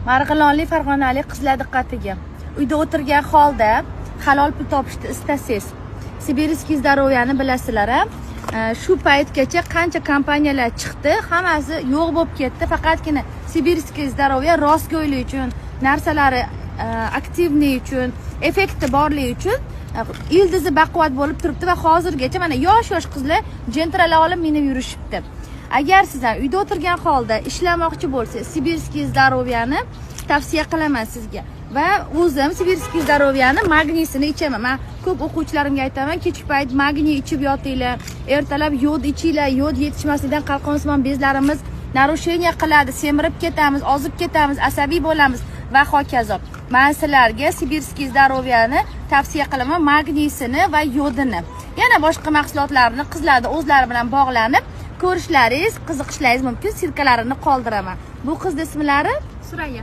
Marg'ilonlik, farg'onalik qizlar diqqatiga! Uyda o'tirgan holda halol pul topishni istasangiz, Сибирский здоровья ni bilasizlar a? Shu paytgacha qancha kompaniyalar chiqdi, hammasi yo'q bo'lib ketdi. Faqatgina Сибирский здоровья rostgo'ylik uchun, narsalari активный uchun, effekti borligi uchun ildizi baquvvat bo'lib turibdi va hozirgacha mana yosh yosh qizlar Gentralar olib minib yurishibdi. Agar siz ham uyda o'tirgan holda ishlamoqchi bo'lsangiz, Сибирский здоровья ni tavsiya qilaman sizga. Va o'zim Сибирский здоровья ni magniysini ichaman. Man ko'p o'quvchilarimga aytaman, kechki payt magniy ichib yotinglar, ertalab yod ichinglar. Yod yetishmasligidan qalqonsimon bezlarimiz нарушение qiladi, semirib ketamiz, ozib ketamiz, asabiy bo'lamiz va hokazo. Man sizlarga Сибирский здоровья ni tavsiya qilaman, magniysini va yodini. Yana boshqa mahsulotlarni qizlarni o'zlari bilan bog'lanib ko'rishlaringiz, qiziqishlaringiz mumkin. Ссылка larini qoldiraman. Bu qizni ismlari? Surayya.